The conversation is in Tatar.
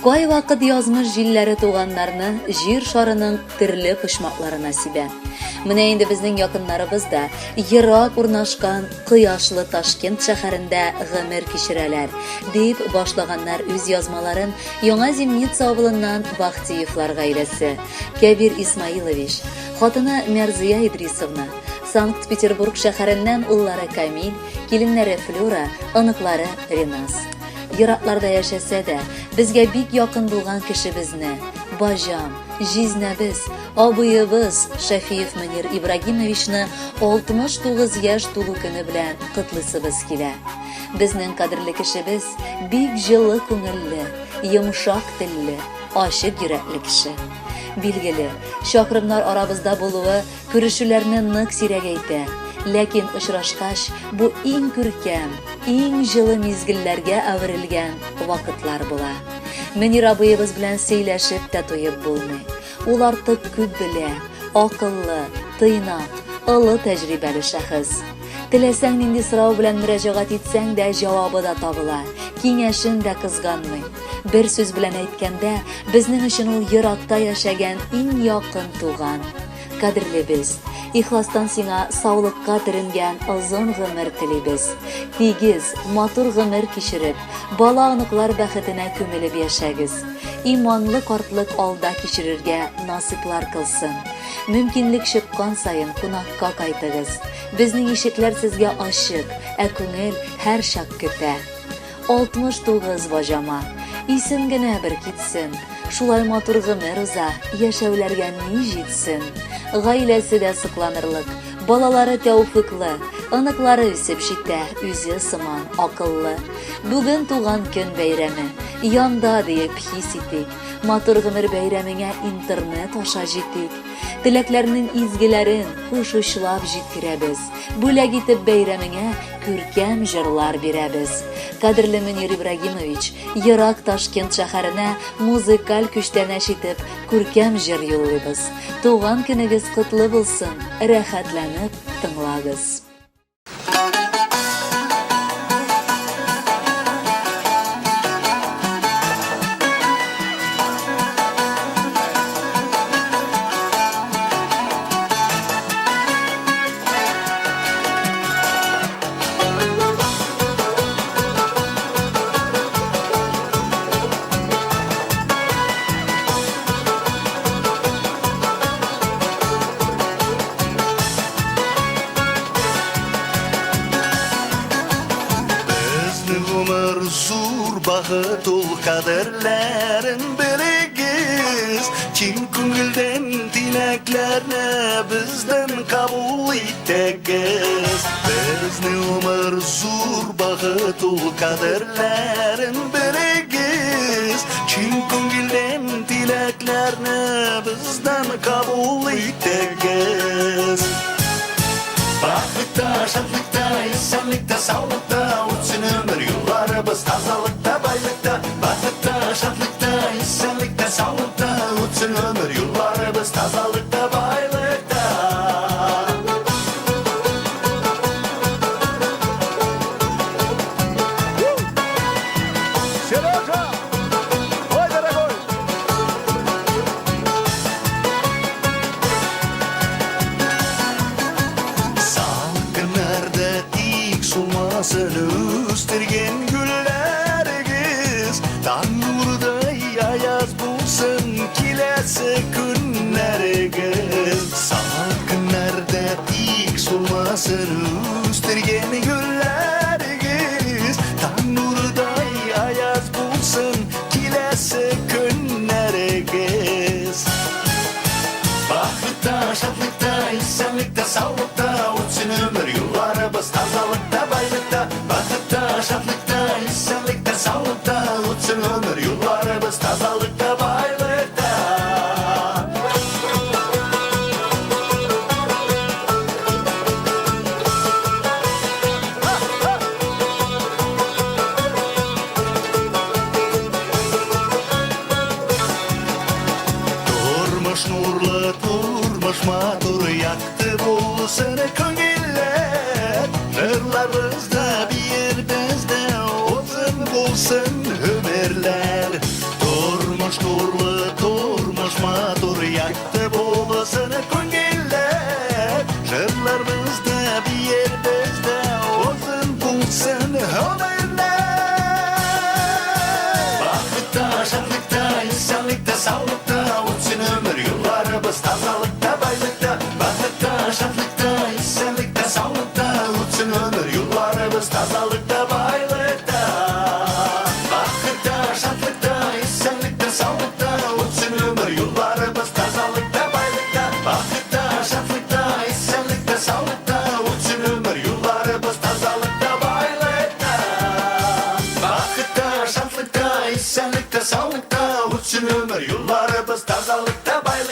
Кайвакыт язмыш җилләре туганнарны җир шарының төрле почмакларына сибә. Менә инде безнең якыннарыбыз да ерак урнашкан кояшлы Ташкент шәһәрендә гомер кичерәләр, дип башлаганнар үз язмаларын Яңа Зимница авылыннан Бахтиевлар гаиләсе. Кәбир Исмаилович, хатыны Мәрзия Идрисовна, Санкт-Петербург шәһәреннән уллары Камиль, киленнәре Флюра, оныклары Ренас. Еракларда яшәсә дә, безгә бик якын булган кешебезне, баҗам, җизнәбез, абыебыз Шәфиев Мөнир Ибрагимовичны 69 яшь тулу көне белән котлыйсыбыз килә. Безнең кадерле кешебез бик җылы күңелле, йомшак телле, ачык йөрәкле кеше. Билгеле, чакрымнар арабызда булуы Күрешүләрне нык сирәгәйтә, ләкин очрашкач, бу иң күркәм, иң җылы мизгелләргә әверелгән вакытлар була. Мөнир абыебыз белән сөйләшеп тә туеп булмый. Ул артык күп белә, акыллы, тыйнак, олы тәҗрибәле шәхес. Теләсәң нинди сорау белән мөрәҗәгать итсәң дә җавабы да табыла, киңәшен дә кызганмый. Бер сүз белән әйткәндә, безнең өчен ул еракта яшәгән иң якын туган. Кадерлебез, ихластан сиңа саулыкка төренгән озын гомер телибез. Тигез, матур гомер кичереп, бала-оныклар бәхетенә күмелеп яшәгез. Иманлы картлык алда кичерергә насыйплар кылсын. Мөмкинлек чыккан саен кунакка кайтыгыз. Безнең ишекләр сезгә ачык, ә күңел һәрчак көтә. 69 баҗама. Исем генә бер китсен. Шулай матур гомер уза, яшәүләргә ни җитсен. Гаиләсе дә сокланырлык, балалары тәүфыклы, оныклары үсеп җитә, үзе сыман акыллы. Бүген туган көн бәйрәме, янда диеп хис итик. Матур гомер бәйрәмеңә интернет аша җитик. Теләкләрнең изгеләрен куш учлап җиткерәбез. Бүләк итеп бәйрәмеңә күркәм җырлар бирәбез. Кадерле Мөнир Ибрагимович, ерак Ташкент шәһәренә музыкаль күчтәнәч итеп күркәм җыр юллыйбыз. Туган көнегез котлы булсын, рәхәтләнеп тыңлагыз. Безнең гомер зур бәхет ул кадерләрен белегез. Чын күңелдән теләкләрне бездән кабул итегез. Безнең гомер зур бәхет ул кадерләрен белегез. Чын күңелдән теләкләрне бездән кабул итегез. Бәхеттә, шатлыкта, исәнлектә, саулыкта үтсен өмір юлларыбыз тазалыкта, байлыкта. Бәхеттә, шатлыкта, исәнлектә, саулыкта үтсен өмір юлларыбыз тазалыкта, байлыкта. Сережа! Ой, дорогой! Салкыннарда тик сулмасын үстергән гөлләрегез, Таң нурыдай аяз булсын киләсе көннәрегез. Салкыннарда тик сулмасын үстергән гөлләрегез, Таң нурыдай аяз булсын киләсе көннәрегез. Бәхеттә, шатлыкта, исәнлектә, саулыкта үтсен өмір юлларыбыз тазалыкта, байлыкта. Бәхеттә, шатлыкта, исәнлектә, саулыкта үтсен өмір юлларыбыз тазалыкта, байлыкта. Тормыш нурлы, тормыш матур, якты булсын күңелләр. Җырларыбызда, биербездә озын булсын гомерләр. юлларыбыз тазалыкта, байлыкта, бахытта, шатлыкта, исәнлектә, саулыкта үтсен өмір юлларыбыз тазалыкта, байлыкта. Бахытта, шатлыкта, исәнлектә, саулыкта үтсен өмір юлларыбыз тазалыкта, байлыкта. Бахытта, шатлыкта, исәнлектә, саулыкта үтсен өмір юлларыбыз тазалыкта, байлыкта. Бахытта, шатлыкта, исәнлектә, саулыкта үтсен өмір юлларыбыз тазалыкта, байлыкта.